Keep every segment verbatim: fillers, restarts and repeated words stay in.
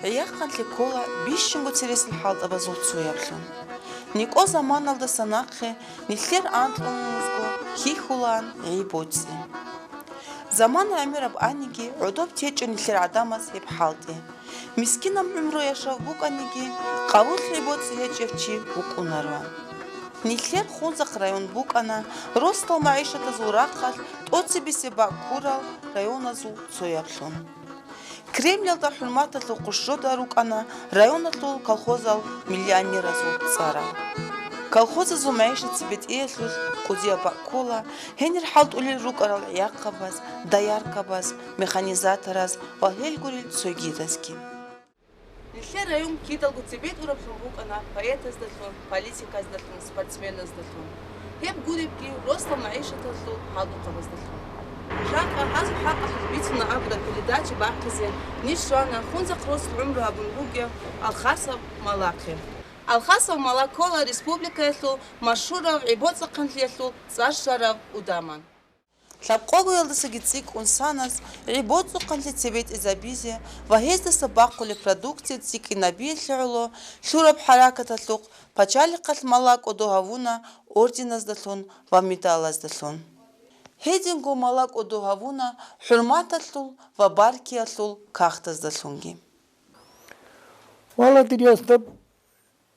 ГӀяхъанлъи ккола бищунго цересел хӀалтӀабазул цояблъун. НекӀо заманалдаса нахъе нилъер анкьнусго хьихьулаан гӀи боцӀи. Замана гӀемераб аниги, гӀодоб течӀо нилъер гӀадамаз гьеб хӀалтӀи. Мискинаб гӀумру яшав букӀаниги, къавулъ гӀи боцӀи гьечӀев чи вукӀунаро. Нилъер Хунзахъ район букӀана росдал магӀишатазул рахъалъ тӀоцебесеб бакӀ ккурал районазул цояблъун. Кремльалда хӀурматалъул хъущода рукӀана районалъул колхозал миллионеразул цӀарал. Колхозазул магӀишат цебетӀеялъулъ кӀудияб бакӀ ккола гьенир хӀалтӀулел рукӀарал гӀяхъабаз, дояркабаз, механизатораз ва гьел гурел цогидазги. Нилъер район кидалго цебетӀураблъун букӀана поэтаздалъун, политиказдалъун, спортсменаздалъун. Гьеб гуребги росдал магӀишаталъул хӀалтӀухъабаздалъун. Жакъа гьазул хӀакъалъулъ бицуна абураб передача бахъизе ниж щвана Хунзахъ росдал гӀумру гьабун бугев Алхасов Малахъе. Алхасов Мала ккола республикаялъул машгьурав гӀи боцӀи-хъанлъиялъул цӀар щварав удаман. Лъабкъогоялдасаги цӀикӀкӀун саназ гӀи боцӀи-хъанлъи цебетӀезабизе ва гьездаса бахъулеб продукция цӀикӀкӀинабиялъе гӀоло лъураб хӀаракаталъухъ пачалихъалъ Мала кӀодо гьавуна орденаздалъун ва медалаздалъун. Гьединго Мала кӀодо гьавуна хӀурматалъул ва баркиялъул кагътаздалъунги. Валадириясда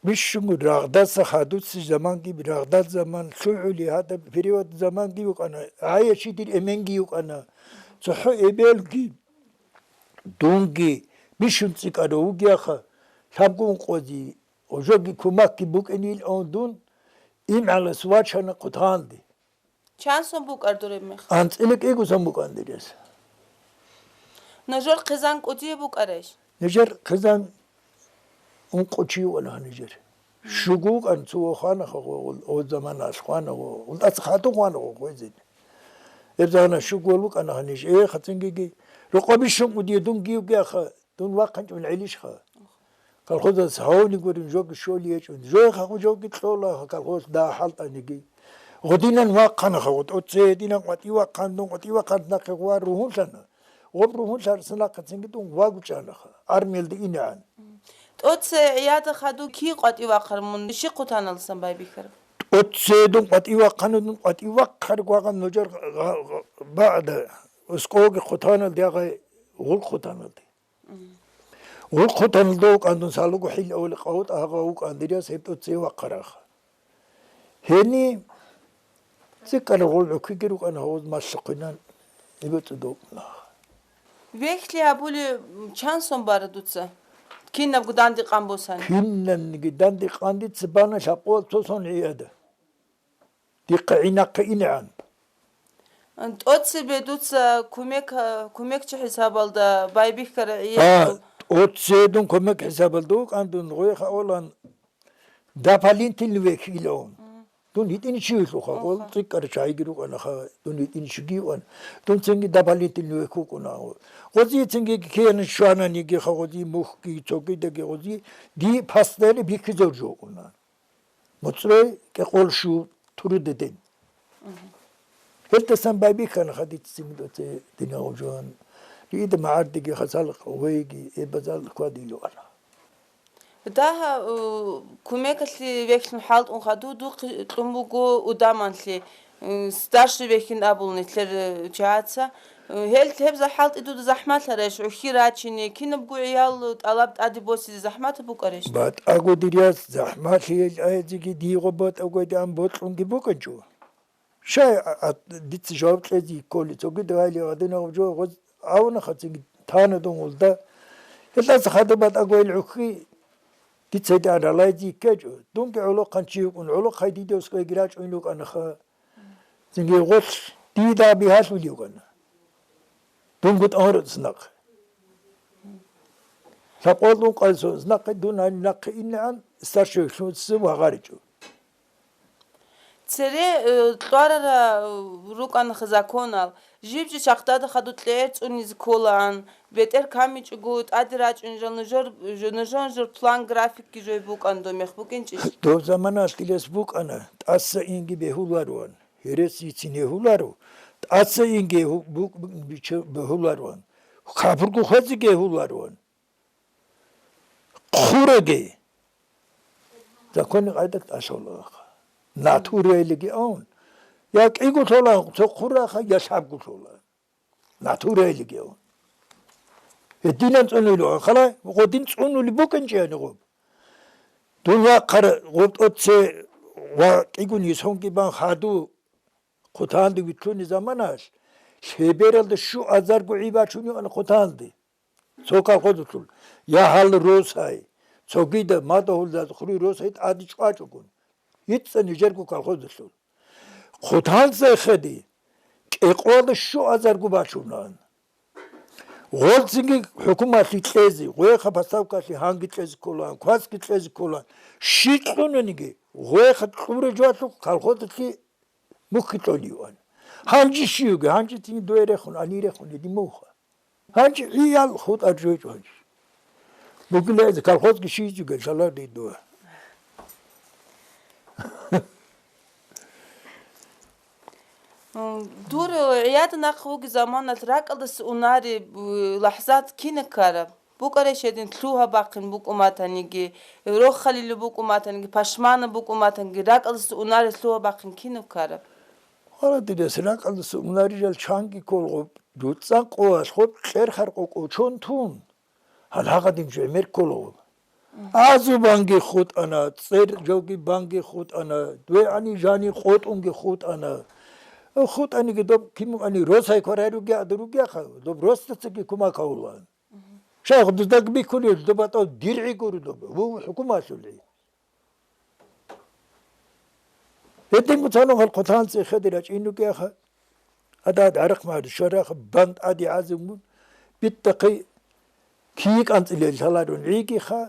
бищунго рагъдаса хадуци заманги, рагъдал заман лъугӀули гьадаб период заманги вукӀана, гӀая чи дир эменги вукӀана, цохӀо эбелги, дунги бищун цӀикӀкӀарав вугеха, лъабгун къози, гъожоги кумакги букӀинилан дун, имгӀалас вачана хъутанде. Чан сон букӀар дуреб мех? АнцӀила кӀиго сон букӀан дирес. Нужер хъизан кӀудияб букӀарайищ? Нижер хъизан ункъо чи вукӀана нижер. Щуго вукӀан цо хвана хо, гъо, гъо, гъо заманалъ хвана хо, гъо, гъо, тӀаца хадуб хвана хо, хвезин. Гьеб замана щуго вукӀана ниж. Э, хацин гиги, рукъа бищун кӀудия дун гиюги аха, дун вахъанчӀун гӀелищха. Колхозас гьавни гурин жоги щоли гьечӀун. Жой хаху жоги кьола колхоз да хӀалтӀаниги. Гъодинан вахъана ха, гъо тӀоцей гьединан къватӀи вахъан дун, къватӀи вахъан нахъе гъвар ругьунлъана. Гъоб ругьунлъарса нахъацинги дун вагучӀанаха, армиялда инегӀан. ТӀоцей гӀияда хадуб кин къватӀи вахъар мун, щи хъутаналдасан байбихьараб? ТӀоцей дун къватӀи вахъана, дун къватӀи вахъараг вагъан нужер гъа-, гъа-, баъда, оскӀоги хъутаналде, гъай гъул хъутаналде. Гъул хъутаналда вукӀан дун салуго хӀил авли къавутӀа гьагъа вукӀан дирияс гьеб тӀоцей вахъараха. Гьени цӀикӀкӀараб гъул гӀукиги рукӀана гьавуз малъухъинан, гьеб цӀудукӀуна. Вехьлъи гьабули чан сон бара дуца? Кинабго данде къан босани? Кинабниги данде къан дица бана лъабкъоялда цо сон гӀияда. Дихъа гӀинахъе инегӀан. ТӀоцебе дуца кумек, кумекчи хӀисабалда байбихьара А, гӀиял. ТӀоцебе дун кумек хӀисабалда вукӀан дун гъой хаолан. Дополнительный век илаун. Дун гьитӀинчи вилъуха, гъол Оха. ЦӀикӀкӀара чагӀиги рукӀанаха, дун гьитӀинчиги ван. Дун цинги дополнительный век вукӀуна. Гъози цинги кияна щвананиги ха, гъози мухьги, цогидаги гъози, ди постоянно бихьизавжо вукӀуна. МуцӀрой кӀекъол щу турудеден. Гьелдасан байбихьана хадицци мидоце динав жан. Риида магӀардеги хасал вейги эбазал квадилуана. Дагьа, э, кумекалъе вехьлъун хӀалтӀун хадув духъе кьун буго удаманлъи, э, старший вехьин абулни нилъер, э, чагӀаца. Э, гьел гьеб за-, хӀалтӀи дуда захӀмалъарайищ, гӀухьи рачине, кинабго гӀиял тӀалаб тӀаде босизе захӀмат букӀарищ? БатӀаго дирияс захӀмалъи гьел гӀезиги дигъо батӀаго гьедигӀан бокьунги букӀанчӀо. Щай, а, а, дица жаваб кьезе кколи, цогидал гьайли гьадинав жо гъоз авуна хацин тана дун гъулда. Гьелдаса хадуб батӀаго гьел гӀухьи дица гьедигӀан ралайзе ккечӀо. Дунги гӀолохъанчи вукӀун, гӀолохъай диде ускайги рачӀун вукӀанаха. Цинги гъолъ дида бигьалъулев вукӀана. Дунго тӀагьурцӀ нахъ. Лъабкъоялда ункъоялдаса нахъе дун гьаниб нахъе инегӀан старший вехьлъуца вагъаричӀо. Цере, э, кьварара, э, рукӀана законал. Жиб-жи чахъдада хадуб кьегӀер цӀунизе кколаан, бетӀер камичӀого тӀаде рачӀун жал нужер, жо-, нужер, нужер план-графикги жой букӀан дой мех букӀинчӀищ? Доб заманалъ дилес букӀана, тӀаса инги бегьулароан, гьересицин гьегьуларо, тӀаса инги гьу-, бу-, бича-, бегьулароан, хъабурго хвезеги гьегьулароан. хъураги, законный къайда тӀашалаха. Натуралиги ун. Я кӀиго лъола, цо хъураха, я лъабго лъола. Натуралиги ун. Гьединан цӀунулев, хала, гъодин цӀунули букӀинчӀани гъоб. Дун вахъара гъоб тӀоце ва кӀигун йисонги бан хаду хъутанде витлъуни заманалъ, лъебералда щуазарго гӀи бачун юан хъутанде. Цо колхозалъул, я гьал росай, цогида мадагьулда хъури росай тӀаде чӀвачӀогун. ГьицӀа нижерго колхозалъул. Хъутанцайхъеди, кӀикъоялда щуазарго бачунаан. Гъолцинги хӀукумалъи кьезе, гъвеха поставкалъи гьанги кьезе кколаан, квасги кьезе кколаан. Щикълъунаниги, гъвеха кьура жоялъухъ колхозалъи мухьи кьолиюан. Гьанже щиюги, гьанже цин дуе рехун, ани рехун, иди муха. Гьанже гӀиял хутӀа жойчӀ гьанже. Бугилаизе колхозги щийчӀугел шалар дидуа. М, дур гӀияда нахъ вуги заманалъ ракӀалдаса унари, бу-, лахӀзат кина ккараб? БукӀарай щедин лъугьа бахъин букӀуматаниги, рохалилу букӀуматаниги, пашмана букӀуматаниги, ракӀалдаса унари лъугьа бахъин кина ккараб? Гьаладирес ракӀалдаса унарижал чанги кколгъуб, дуцӀан къоялъ гъуб кьерхар къокъочон тун. Гьал гьагъадин жемер кколаго. Азу банги хутӀана, цӀер жоги банги хутӀана, дугӀани жани къотӀунги хутӀана. ХутӀаниги доб кимукъани росай кварай ругеа, ада ругеаха, доб росдацаги кумак гьавулаан. Шайх дуздаг биккулел, доб батӀав диргӀи гуру доб, ву хӀукумалъулгӀи. Гьедин буцану гьал хъутанцӀи хедира чӀинугеха, адад гӀарахъ магьари швараха бан тӀаде гӀазимун, битӀахъи кийи кӀанцӀилел лъаларун гӀигиха,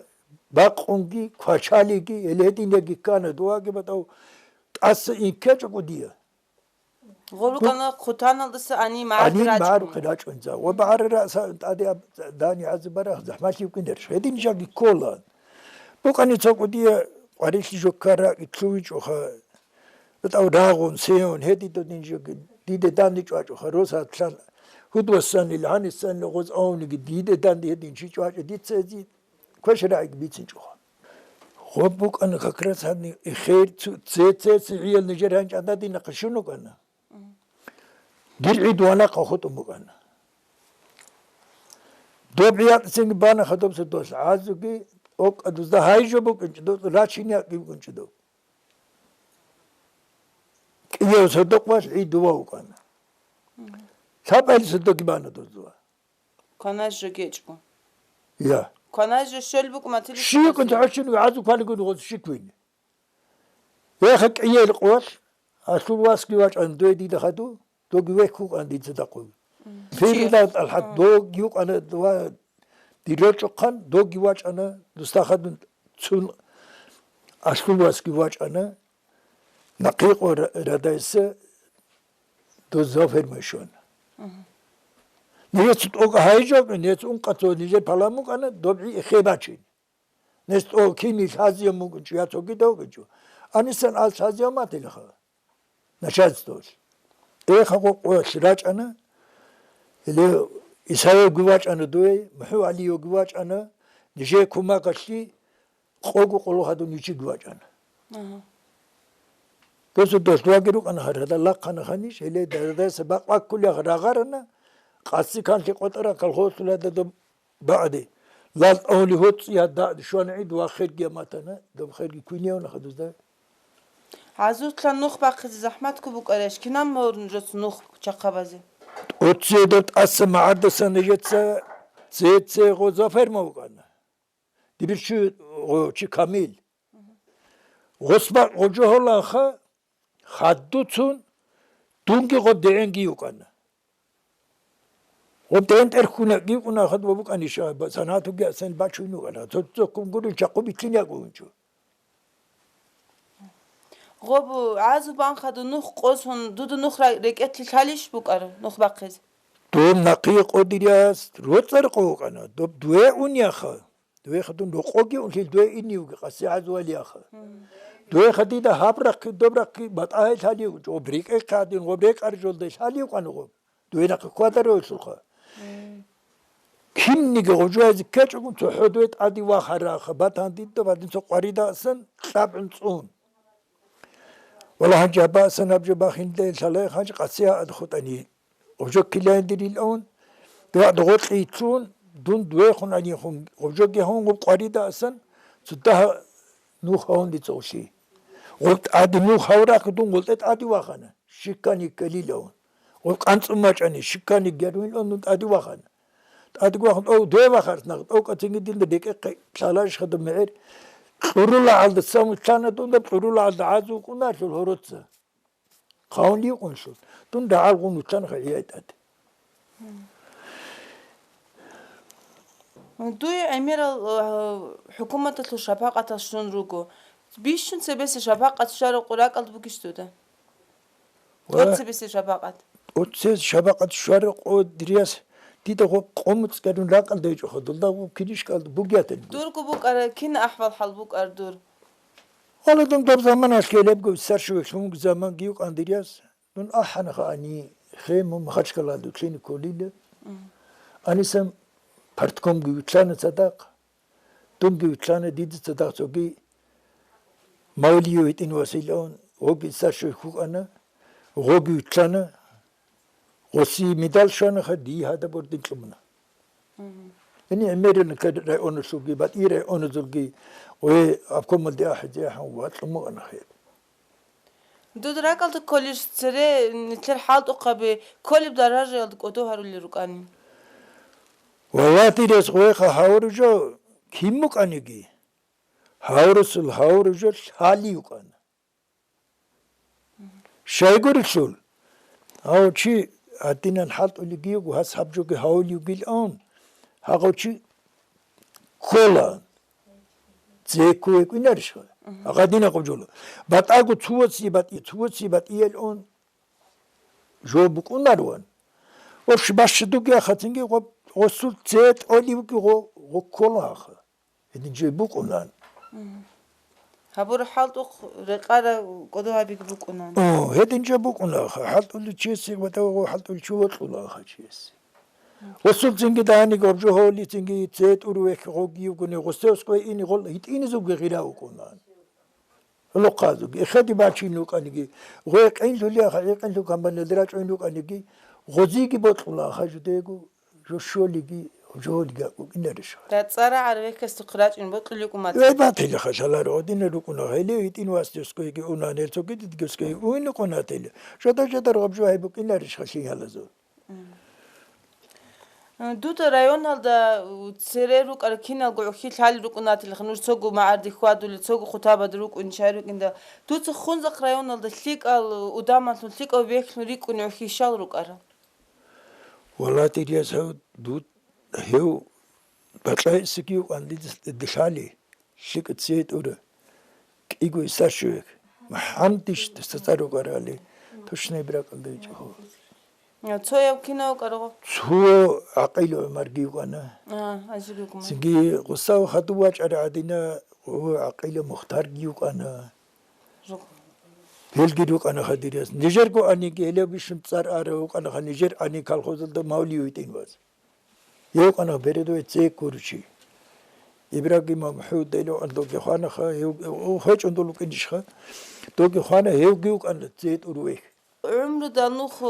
бакъунги, квачалиги, гьел гьедин яги ккана дуаги батӀав тӀаса инккечӀого дия. Гъолукана хъутаналдаса ани магӀарухъе Гьанин рачӀун. МагӀарухъе рачӀунза. Ва багӀарара са-, тӀаде аб-, дани гӀазибарах захӀмалъи вукӀинарищ. Гьедин жаги ккола. Букъани цо кӀудия къварилъи жоккара итлъувичӀоха. БетӀав рагъун, сеун, гьедин додин жоги. Диде данде чӀвачӀоха. Росатлъан гьудвасан ил гьанисан гъоз авниги диде данде гьедин чи чӀвачӀа. Дица гьези квеш рагӀиги бицинчӀоха. Гъоб букӀана как раз гьадин хер цу-, це-, це-, цигӀиял нижер гьанчӀ гьададинахъе щун вукӀана. Дир гӀид ванахъа хутӀун букӀана. Доб гӀиятӀцинги бана хадуб цо дос гӀазуги, окӀа дузда гьай жо букӀинчӀо, дос рачиниякӀги букӀинчӀо доб. КӀияв садукъ валъ гӀид дува вукӀана. Лъабали садуги бана дузва. Кванай жо гечӀго. Я. Кванай жо щел букӀ матили Щи кӀунчӀ гӀащин гӀазу квалигун гъоз щиквин. Яха кӀиел къвалъ, гьалъул васги вачӀан дуе дида хаду, доги вехь вукӀан дица дакъув. Мгм. Фирила Чи? ТӀалхӀат Мгм. Доги вукӀана ва дир рочӀохъан, доги вачӀана, дустахадун цун гьалъул васги вачӀана, нахъе къо ра-, радайса доза фермай щвана. Мгм. Нигьец тӀокӀ гьайжаб, нигьец ункъацо нижер паламукӀана, добгӀи эхе бачин. Нес тӀо кини лъазия мугучӀо, я цогидав гучӀо. Анисан ал лъазия матилаха. Начальстволъ. Эхагъо къоялъ рачӀана, или Исаевги вачӀана дуе, МухӀу ГӀалиевги вачӀана, нижее кумакалъи къого къоло хадун ючиги вачӀана. Ага. Досу дос дуаги рукӀана гьарада, лахъана ханиш, гьеле дарадаса бакъваккулех рагъарана, къаси канлъи къотӀара колхозлъулада доб БагӀди, лал тӀагьули гьоцӀи гьадда щвана гӀид ва хирги аматана, доб хирги квиневна хадузда. ГӀазутлъан нух бахъизе захӀматго букӀарищ, кинаб мугӀрун жо нух чахъабазе? ТӀоцее доб тӀаса магӀардасан нижеца це-це гъоза ферма вукӀана. Дибирчи гъо-, чи Камил. Гъосба гъо жо гьоланха, хаддуцун, дунги гъоб дегӀенги юкӀана. Гъоб дегӀен тӀерхьунеги юкӀана, хадув букӀаниша, ба-, санатуги асен бачун юкӀана. Цо-, цо ккун гурин чахъу битлъин якӀунчӀо. Гъоб гӀазу банхаду нух къосун, дуду нух ра-, рекӀелъи лъалищ букӀар, нух бахъизе? Доб нахъи къодирияс роцӀар къо вукӀана, доб дуе унеха. Дуеха дун рокъоги унлъил дуе инниуги къаси гӀазуалияха. Дуеха дида гьаб рахъи, доб рахъи батӀагьай лъалиу, жо брикӀехъе гьадин, гъоб рекӀар жолдай лъалиу къану гъоб. Дуе нахъи квадаройлъулха. Кинниги гъужуазе ккечӀого, цохӀо дуе тӀаде вахараха, батан дида ва дин цо къварида асан кьабгӀун цӀун. Вала гьанже гьаб басан гьаб жо бахинде лъалай гьанже къаци гьаъад хутӀани. Гъужо килаендирилаун, дугӀ догъоркье итлъун, дун дуехун анихун, гъужоги гьун гъуб къварида асан, цо дагь нух гьавун дицӀолъи. Гъуб тӀаде нух гьавурахъи дун гъултӀе тӀаде вахана, щиккани ккелилаун. Гъуб къанцӀун мачӀани, щиккани гервинлъун дун тӀаде вахана. ТӀадегвахун, тӀов, дой вахарас нах, тӀов кӀацинги динда рекӀехъе лъаларищха доб мегӀер? Кьурулагьалда цамулъана дунда, кьурулагьалда гӀазу вукӀунарлъул гьороца. Хъавун ликъунлъун. Дун рагӀалгун вутланха гӀияй тӀад. Дуе гӀемерал, а, хӀукуматалъул шапакъатал щун руго. Бищун цебеси шапакъат щвараб къо ракӀалда бугищ дуда? Ва ТӀоцебесеб шапакъат. ТӀоцебесеб шапакъат щвараб къо дирияс дида гъо къомуцӀкӀарун ракӀалда гьечӀоха, дулда гъо книжкалда бугиятан. Дурго букӀара, кин ахӀвал-хӀал букӀар дур? Гьаладун доб заманалъ гьелебго саршавеклъун заманги юкъан дирияс. Дун ахӀанаха ани, хему Махачкалалда лъине кколила. Мгм. Анисан парткомги витлъана цадахъ. Дунги витлъана дида цадахъ цоги Мавлиев гьитӀин Василаун, гъоги саршой хьукъана, гъоги витлъана, гъоси медал щванаха, дие гьадаб орден кьумна. Мгм. Ини гӀемерина районалъулги, батӀи районазулги, гъой обкомалде ахӀизе ахӀун ва кьумукъана хеб. Дуда ракӀалда кколищ цере нилъер хӀалтӀухъаби кколеб даражаялда кӀодо гьарулел рукӀани? Валлагь, дирес гъойха гьавуру жо кин букӀаниги, гьавурусул гьавуру жо лъали юкӀана. Щайгурелъул, гьав чи гьадинан хӀалтӀулеги йиго, гьас гьаб жоги гьавулевгилаун, гьагъав чи ккола. Цеккуе кӀвинарищха? Мгм. Гьагъадина къужула. БатӀаго цуваци батӀи, цуваци батӀиял ун жо букӀунарван. Вообще бащадуги ахацинги гъо-, гъосул це тӀолевги гъо-, гъо кколаха. Гьедин жо букӀунан. Мгм. Гьабур хӀалтӀухъ рекъара кӀодо гьабиги букӀунан. О, гьедин жо букӀунаха. ХӀалтӀулев чиясе ва дагьа гъо хӀалтӀулев чи вокьулаха чиясе. Гъосул цинги дагьаниги гъаб жо гьоли цинги це тӀур вехь гъоги югуни гъосевское ини гъол гьитӀинизулги гъира вукӀунан. Гьолохъазуги, эхеди бачин рукӀаниги, гъой къинлъулеха, гӀикъинлъу камбанилда рачӀун рукӀаниги, гъозиги бокьула, хажудего, жо щолиги, жолиги акӀукӀинарищ. РацӀцӀа рагӀар вехьасухъ рачӀун бокьулев кӀумаца. Вай батилаха шаларо, гьадинал рукӀуна, гьеле гьитӀин васдескоеги унан, гьел цогидидгескоеги уйнукъунатила. Жада-жадар гъаб жо гьай букӀинарищха лъиялазул. Дуда районалда цере рукӀарал киналго гӀухьи лъалел рукӀунатилха, нуж цого магӀарде хьвадулел, цого хутабаде рукӀун чай рукӀинда. Дуца Хунзахъ районалда лъикӀал удамалъун, лъикӀав вехьлъун рикӀкӀуни гӀухьи щал рукӀарал? Валлагь, Ильяс, гьав дуд-, гьев бакьайсаги юкъан дидес-, дилъали. ЛъикӀа цей тӀура. КӀиго иса щуек. МахӀамдищ дуца цӀар рукӀарали. Тушнай бракъалда ичӀого. Цо яв кинав карго? Цо ГӀакъил ГӀумарги юкъана. А, азиби гума. Цинги гъусав хадув вачӀара гӀадина, гъу ГӀакъила Мухтарги юкъана. Жук. Гьелги рукъана хадирас. Нижерго аниги гьелев бищун цӀар ара вукъанаха нижер ани колхозалда мавли витӀин ваз. Гьев къанах бередове цей ккурчи. Ибрагимов МухӀуд Делев андоги хванаха, гьев, о, хвечӀун дол вукӀинчӀха. Доги хвана, гьевги вукӀана цей тӀур вехь. ГӀумруда нух,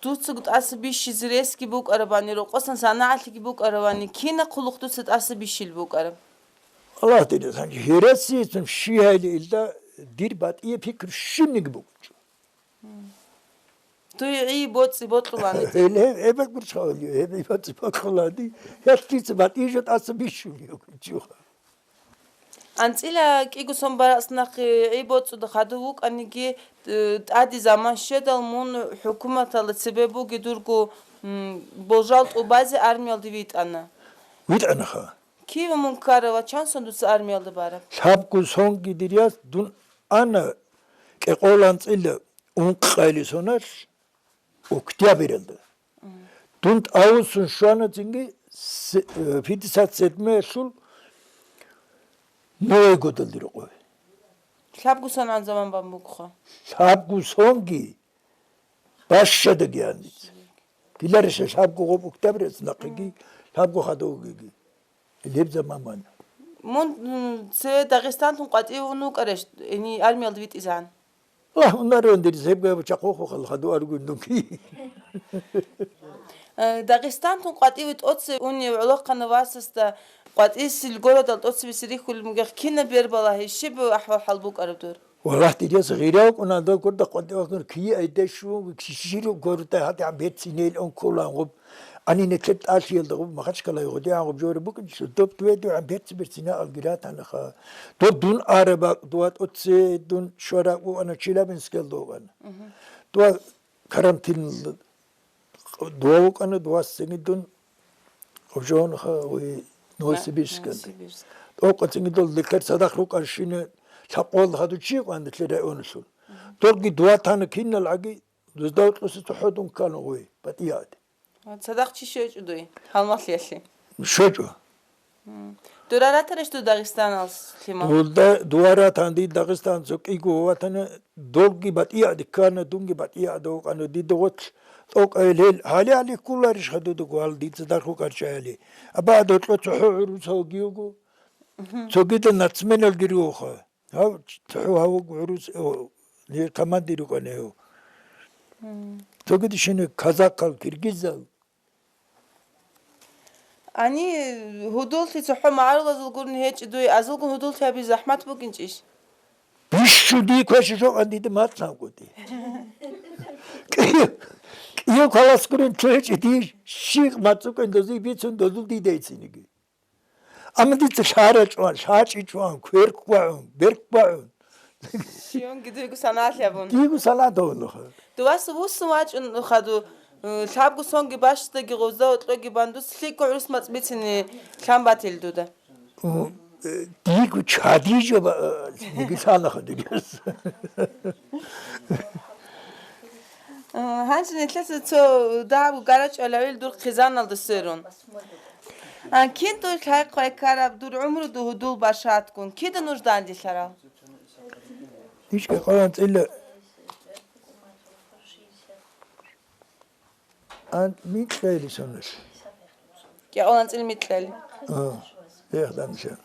дуцаго тӀаса бищизе ресги букӀарабани, рокъосан санагӀалъиги букӀарабани, кина хъулухъ дуца тӀаса бищил букӀараб? Аллагь дирес гьанже, гьересияцун щи гьайли илда дир батӀие пикру щибниги букӀунчӀо. Дуе гӀи боцӀи бокьулани. Гьеб, гьеб, гьеб гурчхъали, гьеб гӀи боцӀи бокьулани. Гьелъица батӀижо тӀаса бищун йогучуха. АнцӀила кӀиго сон барац нахъе гӀи боцӀуда хадув вукӀаниги, э, тӀаде заман щведал мун хӀукуматалда цебе буги дурго, м, болжал тӀубазе армиялде витӀана. ВитӀанаха. Киве мун ккарав ва чан сон дуца армиялда бараб? Лъабго сонги дирияс дун ана кӀикъоялда анцӀила ункъайли соналъ октябралда. Мгм. Дун тӀавусун щвана цинги с-, э, пятьдесят седьмоялъул Новый годалде рокъове. Лъабго сон гӀан заман бан бугоха. Лъабго сонги Бащадаги гьаница. Киларищ лъабго гъоб октябрьас нахъеги лъабго хадув вугеги. Леб заман. Мун, м, цеве Дагъистантун къватӀиве ун вукӀарищ, гьенив армиялда витӀизегӀан? Аллагь, унарон дир, гьеб гьеб чахъохъухъал хадув аргун дунги. Э, Дагъистантун къватӀиве тӀоцебе унев гӀолохъанав васасда къватӀисел городал тӀоцебесеб рихьулеб бугехъ, кинаб бер балагьи, щиб ахӀвал-хӀал букӀараб дур? Валлагь, дидаса гъира вукӀуна, дов гурда къватӀивахъун кие айдешун, киширо гурда гьадигӀан берцинел он кколан гъуб. Ани нилъер тӀалъиялда гъуб, Махачкалай гъудигӀан гъуб жора букӀинчӀо, доб дуе дугӀан берци-берцина алги ратанаха. Доб дун араб бакӀ, дова тӀоце дун щвараб вукӀана, Челябинскалда вукӀана. Мгм. Дова карантин, дова вукӀана, дова цинги дун гъуб жо вукӀана, ой, Новосибирскалда. Новосибирск. Дова цинги дол ликер цадахъ рукӀарщина, лъабкъоялда хадув чи вукӀана нилъер районалъул. Мгм. Долги дова тана кинал гӀаги, дузда вукьуса цохӀо дун ккана гъой, батӀияд. Цадахъ чи щвечӀо дуе, гьалмагълъиялъе? ЩвечӀо. М. Дура ратарищ дур Дагъистаналъ, Лъимал? Дуда, дова ратана, дир Дагъистан цо кӀиго ватана, долги батӀияд ккана, дунги батӀияд вукӀана, дида гъорлъ тӀокӀаб гьел, гьале-гьале кколарищха дуда гьал, дица дарх вукӀарчӀаяли. Абагьа докьо цохӀо гӀурусалги вуго, мгм, цогида нацменалги ругоха. Гьав цохӀо гьав вуго гӀурус, о, гьев командир вукӀана гьев. Мгм. Цогида щинаб казакал, киргизал. Гьанив гьудуллъи цохӀо магӀарулазул гурони гьечӀо дуе, азулгун гьудуллъи гьабизе захӀмат букӀинчӀищ? Бищун дие квешаб жо къан дида мацӀ гьабгоди. КӀиев, кӀиев квалас гурин цо гьечӀо дие, щиб мацӀ букӀин дозе бицун дозул дида эциниги. Амма дица лъара чӀван, лъачӀи чӀван, кверк багӀун, берк багӀун. Щиванги дуего саналъи абун. Диего саналъи абун. Дуваса вуссун вачӀун хадув, э, лъабго сонги бащдаги гъозда гьоркьоги бан, дуца лъикӀго гӀурус мацӀ бицине лъан батил дуда. М, э, диего чадижо ба-, э, диги санаха дигес. Э, гьанже нилъеца цо дагьаб гарачӀалавил дур хъизаналда сверун. А, кин дур лъай-хъвай ккараб дур гӀумру дугьудул башатгун, кида нуж данделъарал? Ишка къалан цӀила. Ан микьайли сонас. КӀикъалан цӀил микьайли. А, эх, данделъарал.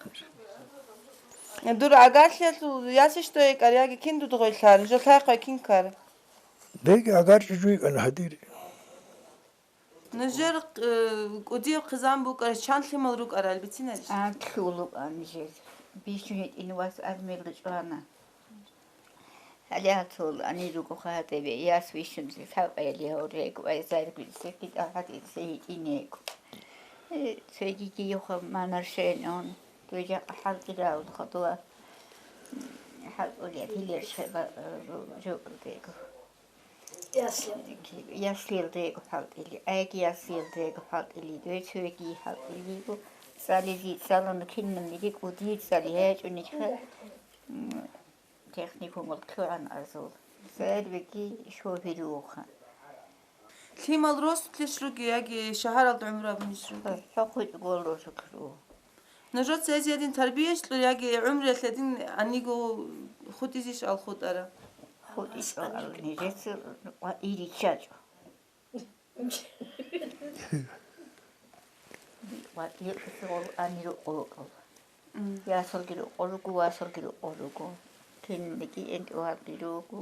Дур агарлъиялъул ясищ дой ккар, яги кин дуд гъойлъар, жо лъай-хъвай кин ккар? Деги агар чӀужу йикӀана гьадир. Нужер, э, кӀудияв хъизан букӀарищ, чан лъимал рукӀарал бицинарищ? Анлъул рукӀана нижер. Бищун гьитӀин вас армиялда чӀвана. Гьале гьацул ани руго хадебе, яс вищун лъабкъали гьаврег, вай заргули секи тӀагьадил се гьитӀинег. Э, цогиги юха манаршен он, той жакъа хӀалкӀирал хадула, хӀалкӀулият гьилер шеба, э, жо-, жо-, Яслиялда. Яслиялда хӀалтӀили, гӀеги яслиялда хӀалтӀили, дой цоги хӀалтӀилиго, цӀализи цӀалун кинабниги кӀудиги цӀали гьечӀунихъе, м, техникумал ккогӀан азул. Цербиги шогьируха. Лъимал росулъищ руги яги шагьаралда гӀумру гьабунищ руги? ХӀокъичӀ гол росулъ руго. Нужеца эзе гьедин тарбияш кьур яги гӀумруялъ гьедин гьаниго хутӀизищ ал хутӀара? ХутӀичӀо ал нижеца ва ириччачӀо. Ва ириччачӀо ани рукъо рукъо. М. Ясалги рукъо руго, васалги рукъо руго. Кинниги энтӀугьалги руго.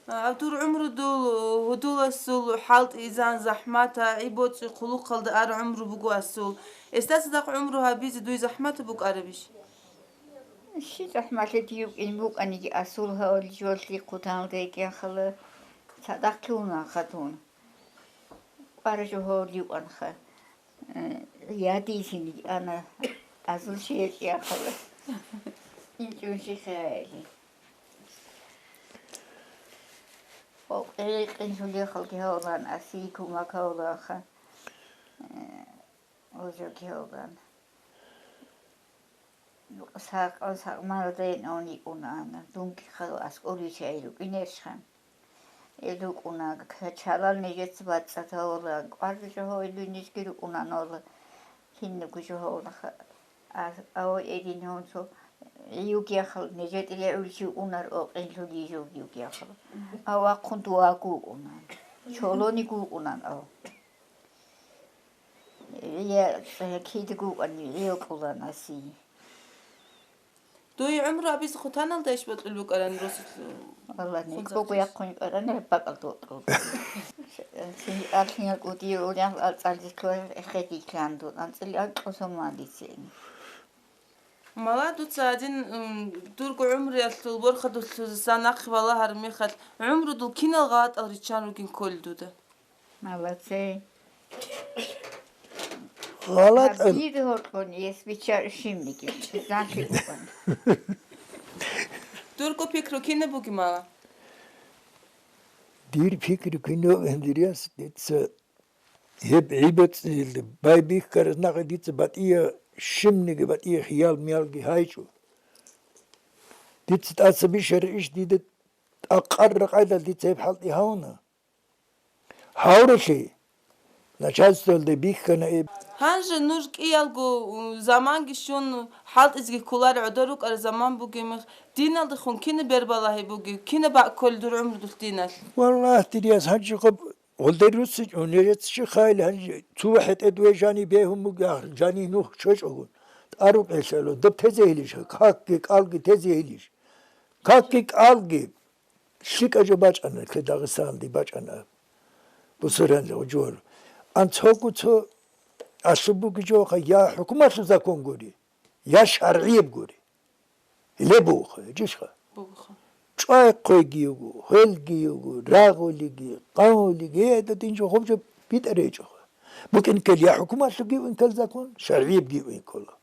Гьаб дур гӀумру дул гьудуласул хӀалтӀизан захӀмата, гӀи-боцӀи хъулухъалда ар гӀумру буго асул. Гьесда цадахъ гӀумру гьабизе дуй захӀматаб букӀарабищ? Щи захӀмалъи дие букӀине букӀаниги асул гьавал жолъи хъутаналда йикӀанхъала цадахъ кивунаха дун. КӀвара жо гьавал йикӀанха. Э, ядизе ана азул шиякӀ яхъала. ИнчӀунши хаяли. Къокъи къинлъулехалги гьавлан, асиги кумак гьавлаха. Э, озоги гьавлан. Сакъан сакъмарадайин авни унаана. Дунги хъал аскӀор вичайил рукӀинерщха. Ил рукӀуна, к-, чалал нижеца бацӀцӀад гьавала, кӀвар жо гьавилуй нижги рукӀуна, гьавала, кинабго жо гьавала, ха-, а-, ава эрин гьунцу, юг яхал, нижетӀила гӀулчи унар, о, къинлъули жуг юг яхал. Авахъун дуагу уна. Чолони гукъунан ав. Я киди гукъани, я кьулан аси. Дуе гӀумру абизе хъутаналда иш бокьул букӀаран росулъ? Аллагь, хъун никӀого захъи. Яхъун кӀарана бакӀалда вокьул. Алхиял кӀудиял унял алцӀалъи ккола эхеги ккан дун, анцӀила анкьусамалицин. Мала дуца гьадин, м, дурго гӀумруялъул борхадулъуса нахъе балагьараб мехалъ, гӀумрудул кинал гъалатӀал риччан ругин кколел дуда? Молодцы. ГъалатӀал. Гьаб дида гьоркьон ес бича шимниги, занлъи букӀана. Дурго пикру кинаб буги, мала? Дир пикру кинаб, Андреас, дица гьеб гӀибацӀилда байбихьарас нахъе дица батӀия, щибниги батӀия хиял-миялги гьайчӀо. Дица тӀаса бищараб иш дида тӀакъарра къайдал дица гьеб хӀалтӀи гьавуна. Гьавралъи начальствоялда бихьана гьеб. Гьанже нуж кӀиялго, у, заманги щун хӀалтӀизеги кколари гӀодор рукӀараб заман бугеб мех, диналдехун кинаб бербалагьи бугеб, кинаб бакӀ кколел дур гӀумрудулъ диналъ? Валлагь, дир яс, гьанже гъаб Гъулде руссин унерец чи хайли гьанже цо хӀетӀе дуе жани бегьун буго, жани нух чӀечӀого. ТӀарукъ гьелъало, доб тезе гьелищ, какги кӀалги тезе гьелищ. Какги кӀалги лъикӀа жо бачӀана, лъе Дагъистаналде бачӀана. Бусургьанлъи гъужор. Анцого цо алъуб буги жоха, я хӀукуматлъу закон гури. Я шаргӀияб гури. Гьеле бугоха, гьечӀищха? Бугоха. ЧӀвай хъвейги йиго, хвелги йиго, рагъулиги, къавулиги, гьеда динчо хобжо битӀа речӀоха. БукӀин ккел я хӀукуматлъуги ун ккел закон, шаргӀиябги ун ккола.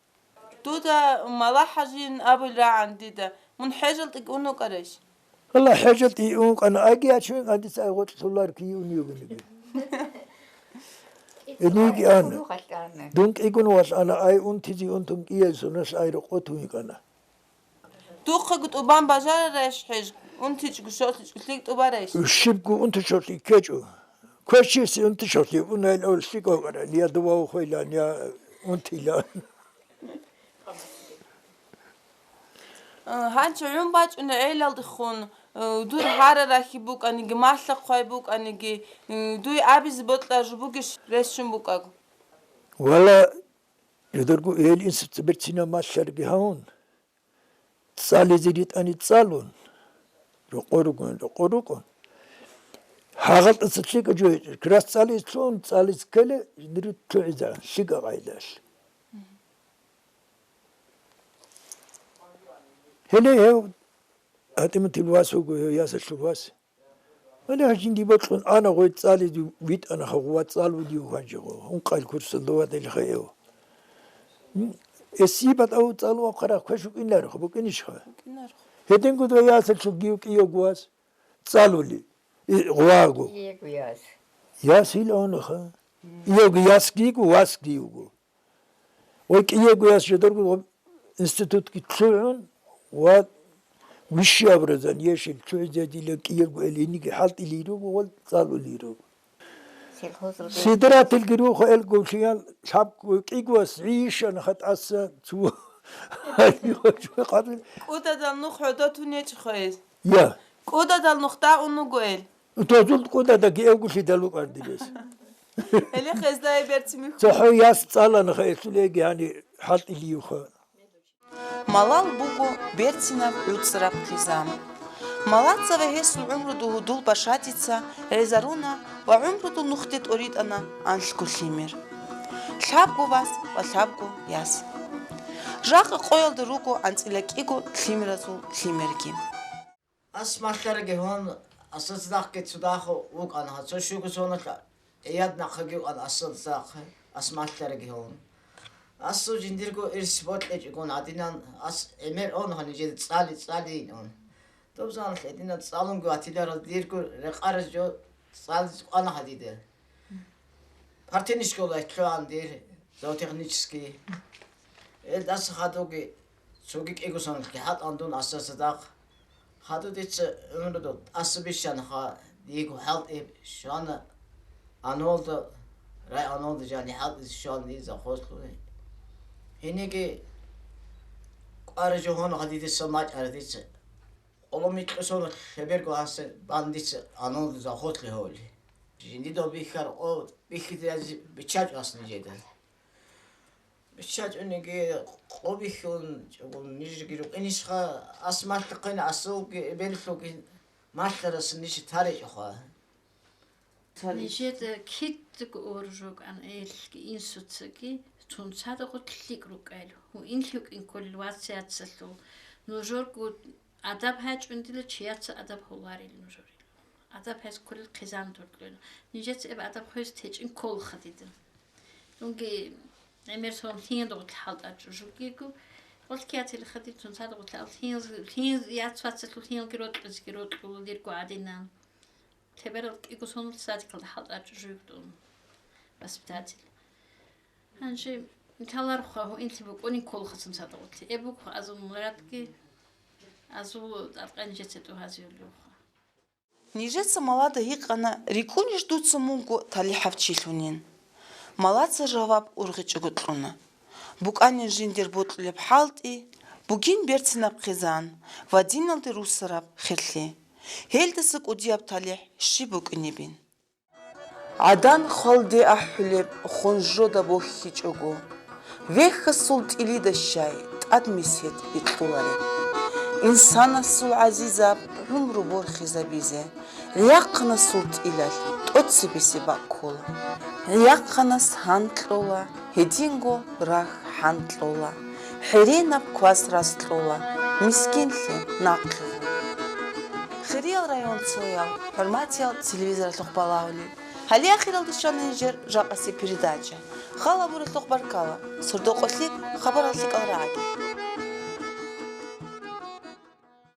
Дуда Мала ХӀажин абул рагӀан дида, мун хӀежалдеги ун вукӀарайищ? Аллагь, хӀежалде ун вукӀана, айги ячун, гьандица ай гъоркьлъулар киюн йигониги. Эниги ана. Дун кӀигун валъана, ай унтизе унтун кӀияй соналъ ай рокъотун йикӀана. Духъего тӀубан бажарарайищ хӀеж, унтичӀого щолъичӀого лъикӀ тӀубарайищ? Щибго унту щолъи ккечӀо. Квешчиясе унту щолъи, унайил лъикӀ вукӀаран, я дова вухвейлан, я унтилан. Э, гьанчо гӀун бачӀунеб гӀелалдехун, э, дур гьарарахьи букӀаниги, малъа-хъвай букӀаниги, э, дуе абизе бокьараб жо бугищ рес щун букӀаго? Вала, жидерго эел инсуца берцинаб малъарги гьавун, цӀализе ритӀани цӀалун, рокъор ругон, рокъор рукӀун. ГьагъалтӀаса лъикӀа жо гьечӀо, крас цӀализе лъугӀун, цӀализе ккеле, жидерго лъугӀизаран, лъикӀа къайдалъ. Гьеле гьев ГьатӀиматил вас вуго, гьев ясалъул вас. Гьеле гьанже жинди бокьун ана, гъой цӀализе витӀана, гъов цӀалулев гьанже гъов, ункъал курсалда ватӀилха гьев. М, эсиб батӀав цӀалу ахъарахъ квеш вукӀинарухъ, букӀинищха? БукӀинарухъ. Гьединго дова ясалъул гив кӀиявго вас цӀалули, и, гъваго. КӀиявго яс. Яс ил авнаха. КӀиявго яс гийго, вас гийго. Ва кӀиявго яс жидерго институтги лъугӀун ва высшее образование щиб лъугӀизе дила кӀиявго эл гьениги хӀалтӀилей руго ва цӀалулей руго. Сельхозрудой. Сидратилги рухъа эл гулъиял лъабго кӀиго вас гӀищана хатӀаса цо. КӀудадал нух гӀодотун гьечӀо хвейз. Я. КӀудадал нух дагьун вуго эл. Дозул кӀудадаги эвгулъидал вукӀар дирес. Гьеле хездай берцин михьу. ЦохӀо яс цӀалана хӀеслъулеги гьани хӀалтӀилиюха. Малал буго берцинаб гӀуцӀраб хъизан. Малаца ва гьесул гӀумрудул гьудул башатица гӀезаруна ва гӀумрудул нухде тӀоритӀана анлъго лъимер. Лъабго вас ва лъабго яс. Жакъа къоялда руго анцӀила кӀиго лъимеразул лъимерги. Ас малъараги гьун, асацадахъги цо дагьав вукӀана, гьа, цо щуго соналъ гӀияд нахъаги вукӀана асацадахъ, ас малъараги гьун. Асул жиндирго ирс бокьичӀогун гьадинан, ас гӀемер ун гьанижеда цӀали-цӀалиин ун. Доб заманалъ гьединан цӀалунго ватиларал дирго рекъараз жо цӀализе кӀвана гьадида. Партийный школаялъ лъугӀан дир, зоотехнический. Элдаса хадуги, цоги кӀиго соналъги хӀалтӀан дун асацадахъ. Хаду дица гӀумрудул тӀаса бищанаха, диего хӀалтӀи щвана Анолда, рай Анолда жани хӀалтӀизе щвана дие завхозлъун. Гьениги кӀвара жо гьонаха диде сон бачӀара дица. Къоло микьусун лъеберго гьансе бан дица Анолда завхозлъи гьоли. Жиндидал бихьараб къо бихьизе биччачӀо ас нижеда. БиччачӀониги къо бихьун чӀугун нижеги рукӀинищха, ас малъухъин асулги эбелалъулги малъарас ниж таричӀоха. Нижеда кидаго уржуган элги инсуцаги цунцадагъу лъикӀ рукӀайил, гьуинлъи вукӀин кколил вацияцалъул. Нужерго адаб гьачӀун дила чияца адаб гьоларил нужерил. Адаб гьез кколил хъизан дуркьула. Нижеца эб адаб хвез течӀин кколха дида. Дунги гӀемер сон лъиндагъу хӀалтӀа чӀужугиго, гъолъ киятилха дицун цадагъу лъал лъин, лъин, яц вацалъул лъинги рокьизги рокьула дирго гӀадинан. Лъеберал кӀиго сонул садикалда хӀалтӀа чӀужугдун воспитатель. Гьанже лъаларха гьуинлъи букӀунин кколхасан цадагъулъи. Эб буго азул мурадги, азул тӀадкъани жеца тӀугьазиулевха. Нижеца малада гьикъана: «РикӀкӀунищ дуца мунго талихӀав чилъунин?» Малаца жаваб ургъичӀого кьуна: «БукӀанин жиндир бокьулеб хӀалтӀи, бугин берцинаб хъизан ва диналде русараб херлъи. Гьелдаса кӀудияб талихӀ щиб букӀинебин?» ГӀадан хвалде ахӀулеб хунжода бохьичӀого, вехьасул тӀилида щай тӀад месед бикьулареб. Инсанасул гӀазизаб гӀумру борхизабизе, гӀияхъанасул тӀилалъ тӀоцебесеб бакӀ ккола. ГӀияхъанас гьан кьола, гьединго рагь хӀан кьола, хӀеренаб квас рас кьола, мискинлъи нахъе гъур. Хириял район цоял, хӀурматиял телевизоралъухъ балагьулел, гьале ахиралде щвана нижер жакъасеб передача. Хал гьабуралъухъ баркала, сордо-къолъи хабарал лъикӀал рагӀаги.